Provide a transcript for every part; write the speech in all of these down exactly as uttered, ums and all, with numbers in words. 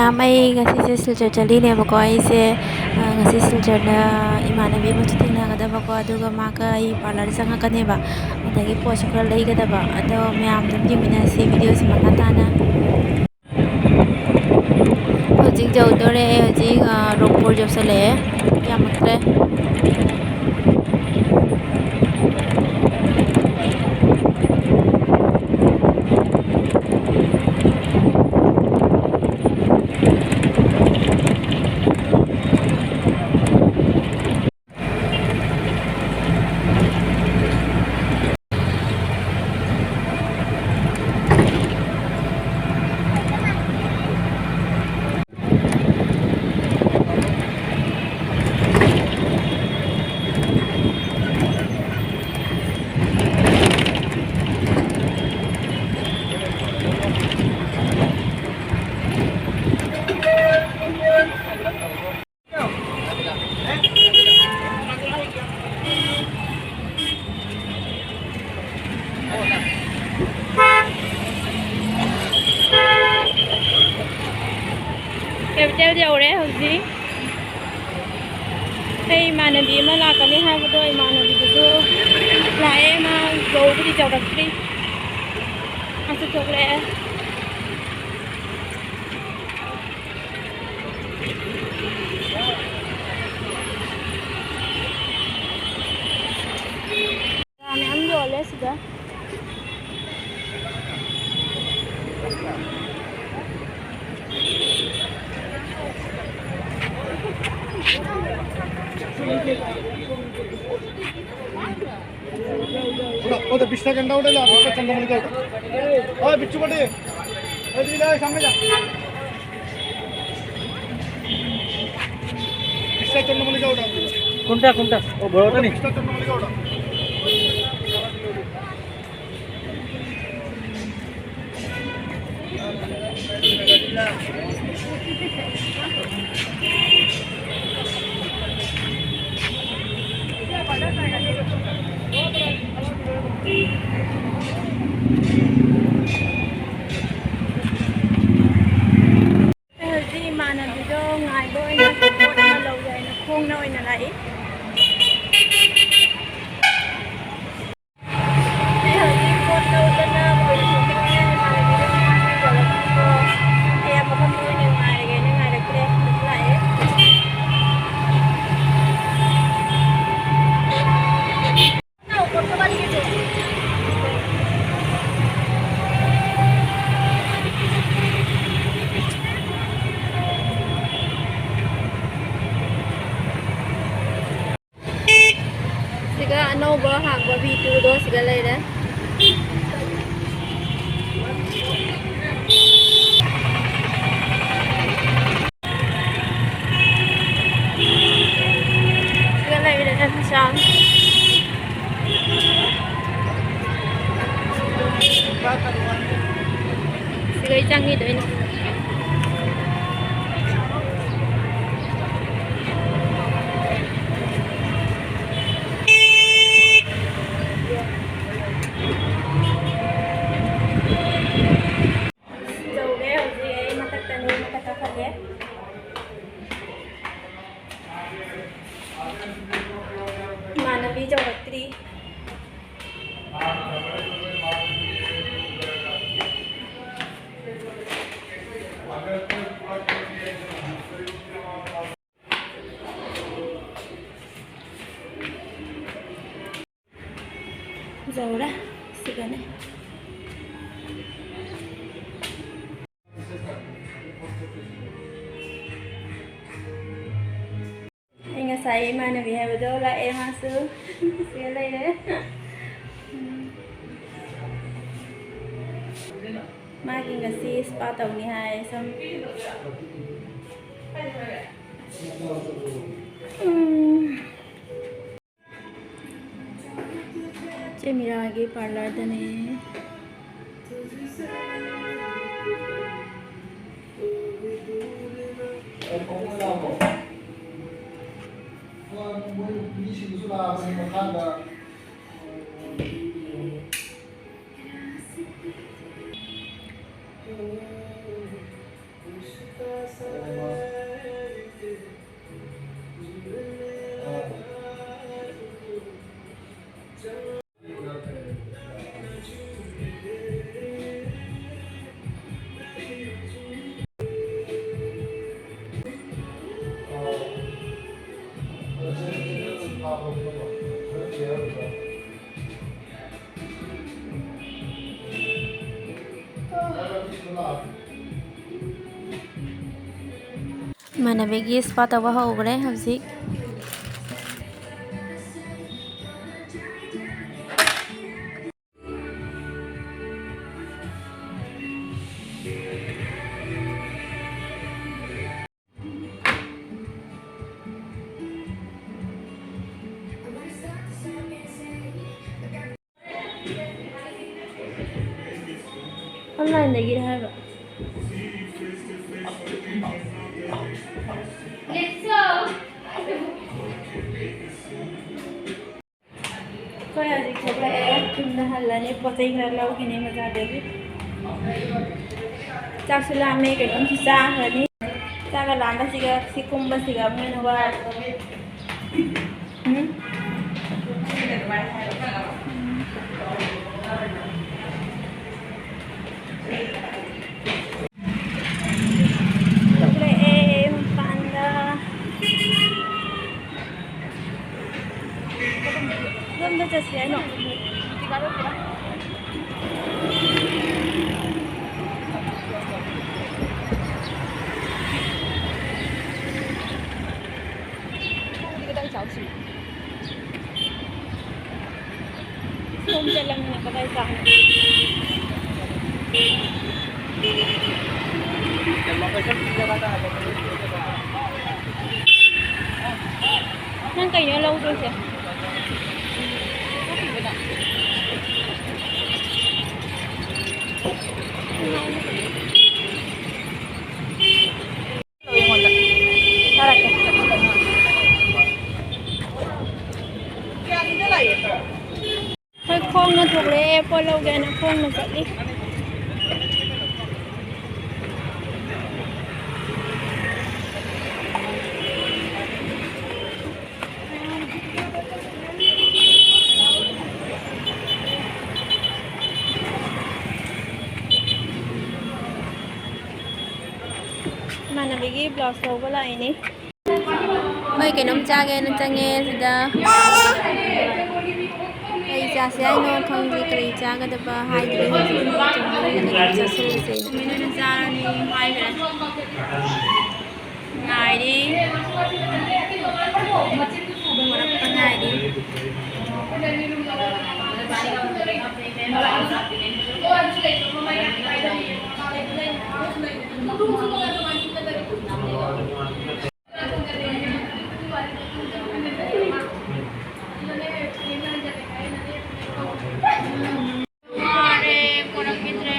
ꯃꯌꯥꯝ, ꯑꯩ ꯉꯁꯤꯁꯦ ꯁꯤꯜꯆꯔ ꯆꯠꯂꯤꯅꯦꯕꯀꯣ꯫ ꯑꯩꯁꯦ, ꯑ, ꯉꯁꯤ ꯁꯤꯜꯆꯔꯗ ꯏꯃꯥꯟꯅꯕꯤ ꯑꯃꯁꯨ ꯊꯦꯡꯅꯒꯗꯕꯀꯣ, ꯑꯗꯨꯒ ꯃꯥꯒ ꯑꯩ ꯄꯥꯔꯂꯔ ꯆꯪꯉꯛꯀꯅꯦꯕ, ꯑꯗꯒꯤ ꯄꯣꯠꯁꯨ ꯈꯔ ꯂꯩꯒꯗꯕ꯫ ꯑꯗꯣ ꯃꯌꯥꯝ ꯑꯗꯨꯝ ꯌꯦꯡꯃꯤꯟꯅꯁꯤ ꯚꯤꯗꯤꯑꯣꯁꯤ ꯃꯈꯥ ꯇꯥꯅ꯫ ꯍꯧꯖꯤꯛ ꯌꯧꯗꯣꯔꯦ꯫ ꯍꯧꯖꯤꯛ, ꯑ, ꯔꯣꯛꯄꯨꯔ ꯌꯧꯁꯜꯂꯛꯑꯦ꯫ ꯌꯥꯝꯃꯛꯇ꯭ꯔꯦ꯫ ꯀꯦꯄꯤꯇꯦꯜ ꯌꯧꯔꯦ ꯍꯧꯖꯤꯛ꯫ ꯑꯩ ꯏꯃꯥꯟꯅꯕꯤ ꯑꯃ ꯂꯥꯛꯀꯅꯤ ꯍꯥꯏꯕꯗꯣ, ꯏꯃꯥꯟꯅꯕꯤꯗꯨꯁꯨ ꯂꯥꯛꯑꯦ꯫ ꯃꯥ ꯌꯧꯕꯨꯗꯤ ꯌꯧꯔꯛꯇ꯭ꯔꯤ꯫ ꯃꯥꯁꯨ ꯊꯣꯛꯂꯛꯑꯦ꯫ ꯃꯌꯥꯝ ꯌꯣꯜꯂꯦ ꯁꯤꯗ꯫ ওটা, ওটা বিশটা গেন্দা ওটা যা, বিশটা চন্দ্রমল্লিকা ওটা। ওই বিচ্ছু কটে, ওই দিকে যা, সামনে যা। বিশটা চন্দ্রমল্লিকা ওটা। কোনটা, কোনটা? ও, বড়টা নেই? বিশটা চন্দ্রমল্লিকা ওটা। ꯑꯗꯣ ꯑꯩꯅꯁꯨ ꯄꯣꯠ ꯑꯃ ꯂꯧꯒꯦ ꯍꯥꯏꯅ ꯈꯣꯡꯅ ꯑꯣꯏꯅ ꯂꯥꯛꯏ꯫ ꯑꯩ ꯍꯧꯖꯤꯛ ꯄꯣꯠ ꯂꯧꯗꯅ ꯃꯣꯏ ꯊꯣꯛꯇꯅ ꯏꯃꯥꯟꯅꯕꯤꯗ ꯉꯥꯡꯅꯖꯔꯛꯄꯀꯣ꯫ ꯑꯩ ꯃꯐꯝꯗ ꯑꯣꯏꯅ ꯉꯥꯏꯔꯒꯦꯅ ꯉꯥꯏꯔꯛꯇ꯭ꯔꯦ꯫ ꯂꯥꯛꯑꯦ꯫ ꯁꯤꯒ ꯑꯅꯧꯕ ꯍꯥꯡꯕ ꯚꯤ ꯇꯨꯗꯣ ꯁꯤꯒ ꯂꯩꯔꯦ꯫ ꯁꯤꯒ ꯂꯩꯔꯦ ꯃꯤꯁꯥꯡ꯫ ꯁꯤꯒꯩ ꯆꯪꯉꯤꯗꯣꯏꯅꯦ꯫ ꯌꯧꯔꯦ ꯍꯧꯖꯤꯛ ꯑꯩ ꯃꯊꯛꯇꯅꯤ, ꯃꯊꯛ ꯀꯥꯈꯠꯂꯦ꯫ ꯏꯃꯥꯟꯅꯕꯤ ꯌꯧꯔꯛꯇ꯭ꯔꯤ꯫ ꯌꯧꯔꯦ꯫ ꯁꯤꯒꯅꯦ꯫ ꯑꯩ ꯉꯁꯥꯏ ꯏꯃꯥꯟꯅꯕꯤ ꯍꯥꯏꯕꯗꯣ ꯂꯥꯛꯑꯦ ꯃꯥꯁꯨ꯫ ꯁꯤꯗ ꯂꯩꯔꯦ꯫ ꯃꯥꯒꯤ ꯉꯁꯤ ꯁ꯭ꯄꯥ ꯇꯧꯅꯤ ꯍꯥꯏ ꯁꯝ꯫ ꯎꯝ꯫ ꯆꯦ ꯃꯤꯔꯥꯒꯤ ꯄꯥꯔꯂꯔꯗꯅꯦ꯫ ꯏꯃꯥꯟꯅꯕꯤꯒꯤ ꯁ꯭ꯄꯥ ꯇꯧꯕ ꯍꯧꯈ꯭ꯔꯦ ꯍꯧꯖꯤꯛ꯫ ꯑꯣꯟꯂꯥꯏꯟꯗꯒꯤ ꯍꯥꯏꯕ꯫ ꯑꯩꯈꯣꯏ ꯍꯧꯖꯤꯛ ꯊꯣꯛꯂꯛꯑꯦ, ꯌꯨꯝꯗ ꯍꯜꯂꯅꯤ, ꯄꯣꯠ ꯆꯩ ꯈꯔ ꯂꯧꯈꯤꯅꯤ ꯕꯖꯥꯔꯗꯒꯤ꯫ ꯆꯥꯛꯁꯨ ꯂꯥꯝꯃꯦ, ꯀꯩꯅꯣꯝꯁꯨ ꯆꯥꯈ꯭ꯔꯅꯤ꯫ ꯆꯥꯛꯀ ꯂꯥꯝꯕꯁꯤꯒ ꯁꯤ ꯀꯨꯝꯕꯁꯤꯒ ꯑꯃꯨꯛ ꯍꯦꯟꯅ ꯋꯥꯔꯦ꯫ ꯎꯝ? ꯊꯣꯛꯂꯛꯑꯦ ꯃꯄꯥꯟꯗ꯫ ꯀꯔꯣꯝꯗ ꯆꯠꯁꯤ ꯍꯥꯏꯅꯣ? ꯈꯣꯡꯗꯤ ꯈꯤꯇꯪ ꯆꯥꯎꯁꯤ꯫ ꯁꯣꯝ ꯆꯠꯂꯝꯅꯤꯅ ꯀꯗꯥꯏ ꯆꯥꯅꯤ? ꯅꯪ ꯀꯩꯅꯣ ꯂꯧꯗꯣꯏꯁꯦ? ꯑꯩꯉꯣꯟꯗ ꯊꯥꯔꯛꯀꯦ꯫ ꯑꯩꯈꯣꯏ ꯈꯣꯡꯅ ꯊꯣꯛꯂꯛꯑꯦ, ꯄꯣꯠ ꯂꯧꯒꯦꯅ ꯈꯣꯡꯅ ꯆꯠꯂꯤ꯫ ꯏꯃꯥꯟꯅꯕꯤꯒꯤ ꯕ꯭ꯂꯥꯎꯁ ꯂꯧꯕ ꯂꯥꯛꯏꯅꯤ꯫ ꯍꯣꯏ, ꯀꯩꯅꯣꯝ ꯆꯥꯒꯦꯅ ꯆꯪꯉꯦ ꯁꯤꯗ꯫ ꯀꯔꯤ ꯆꯥꯁꯦ ꯍꯥꯏꯅꯣ ꯈꯪꯗꯦ, ꯀꯔꯤ ꯆꯥꯒꯗꯕ ꯍꯥꯏꯗ꯭ꯔꯦ ꯍꯧꯖꯤꯛ꯫ ꯆꯥꯁꯤꯜꯂꯁꯦꯅ꯫ ꯀꯩꯅꯣ ꯆꯥꯔꯅꯤ ꯍꯥꯏꯈ꯭ꯔꯦ꯫ ꯉꯥꯏꯔꯤ꯫ ꯄꯨꯔꯛꯄ ꯉꯥꯏꯔꯤ꯫ ꯋꯥꯔꯦ, ꯄꯨꯔꯛꯈꯤꯗ꯭ꯔꯦ꯫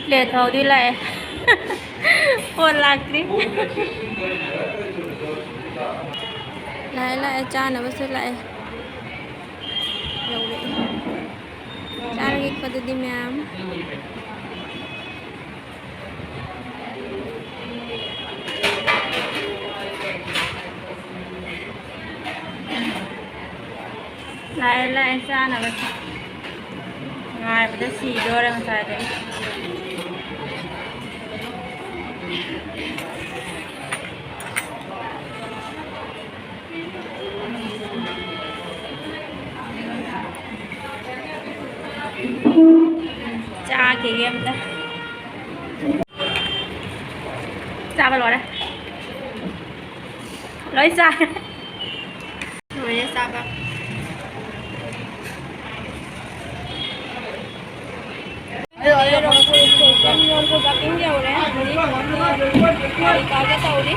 ꯄ꯭ꯂꯦꯠ ꯐꯥꯎꯗꯤ ꯂꯥꯛꯑꯦ꯫ ꯐꯣꯟ ꯂꯥꯛꯇ꯭ꯔꯤ꯫ ꯂꯥꯛꯑꯦ, ꯂꯥꯛꯑꯦ, ꯆꯥꯅꯕꯁꯨ ꯂꯥꯛꯑꯦ꯫ ꯌꯧꯔꯛꯑꯦ꯫ ꯆꯥꯔꯒꯦꯀꯣ ꯑꯗꯨꯗꯤ ꯃꯌꯥꯝ꯫ ꯂꯥꯛꯑꯦ, ꯂꯥꯛꯑꯦ, ꯆꯥꯅꯕ꯫ ꯉꯥꯏꯕꯗ ꯁꯤꯗꯣꯔꯦ ꯉꯁꯥꯏꯗꯒꯤ꯫ ꯆꯥꯈꯤꯒꯦ ꯑꯝꯇ꯫ ꯆꯥꯕ ꯂꯣꯏꯔꯦ꯫ ꯂꯣꯏ ꯆꯥꯔꯦ꯫ ꯂꯣꯏꯔꯦ ꯆꯥꯕ꯫ ꯌꯧꯔꯦ, ꯔꯣꯡꯄꯨꯔ ꯁ꯭ꯇꯦꯁꯟ, ꯔꯣꯡꯄꯨꯔ ꯄꯥꯔꯀꯤꯡ ꯌꯧꯔꯦ꯫ ꯒꯥꯔꯤ ꯀꯥꯒꯦ ꯇꯧꯔꯤ꯫